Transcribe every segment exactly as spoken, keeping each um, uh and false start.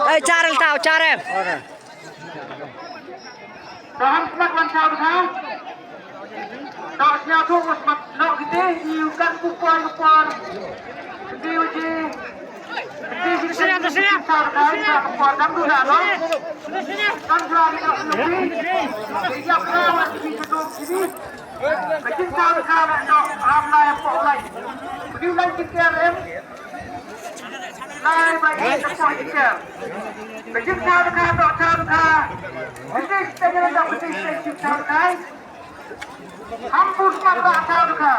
Ei, char el tau, char el. Tahan semat wan chau dkha. Tahan semat tu semat nok kita iu kan kupon kupon. Kita uji. Sini, atas sini. Chau dkha, kita kupon dang tu dah lo. Kan berani nak lebih. Kita berani kita tu sini. Ka jingthaw dkha la noh ha Mlai hapoh Mlai. Pdiang lai jingker em. Lai ba ïeit hapoh jingker. Ka jingthaw dkha noh thaw dkha. British te ngi la dok British te jingthaw dkha. Hampus ka ba thaw dkha.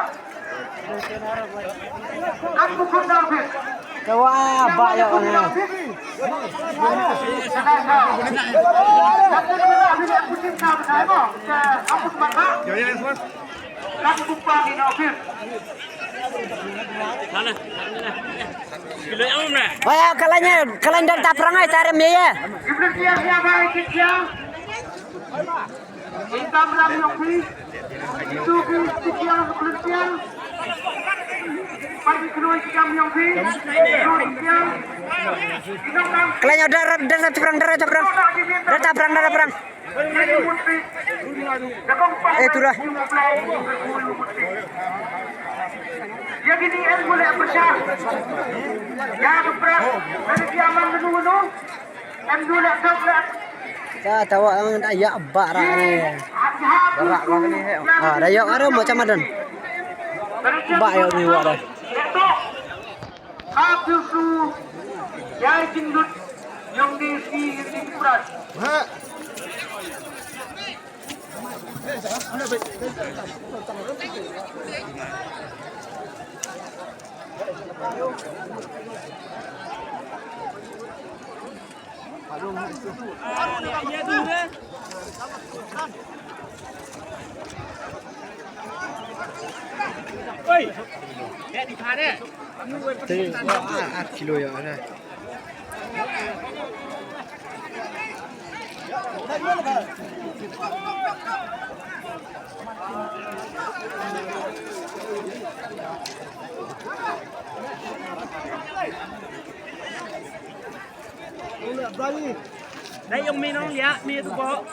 Kan buku David. Ka wa ba ïa ka ne. Wa ya, ka lain, ka lain dang ta phrang ai, ta rem ïa ïa. Ka lain dang, dang ta phrang, dang ta phrang. Dang ta phrang, dang ta phrang. Eh, tu dah. Ka tawa ang da ïa ba ra ni. Ba ra ni he. Ah, da ïa ara ma chamadan. Ba ïa ni wa da. Oi. Te, ah, ah, kilo ya, ada. Dai ong mi nong lia mi tu ko.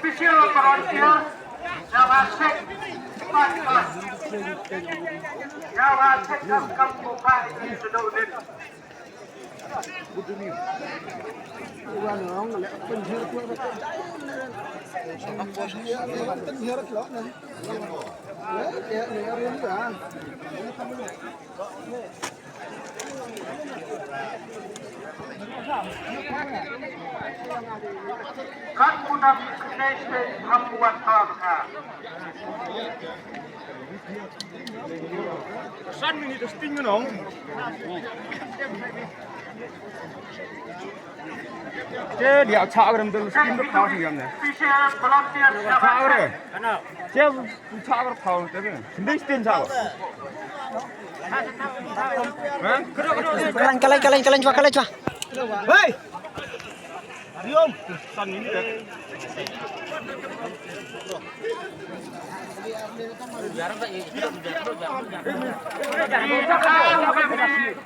Special volunteer, Java Sek, Java Sek, kam kam buka ini sudah udah. Kan kuna business pe hambuat bangsa. San minit sting nong. Che dia chak ram dul sting dul tau sing yam ne. Chak ram. Che chak ram tau te ne. Sting sting chak. Kalan, kalan, kalan, kalan chwa, kalan chwa. Hey!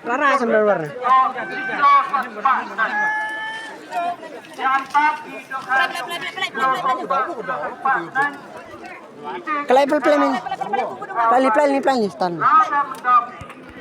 Rara sendal warna. Kelai pel pel ni. Pelai ni, pelai ni, pelai ni, tan.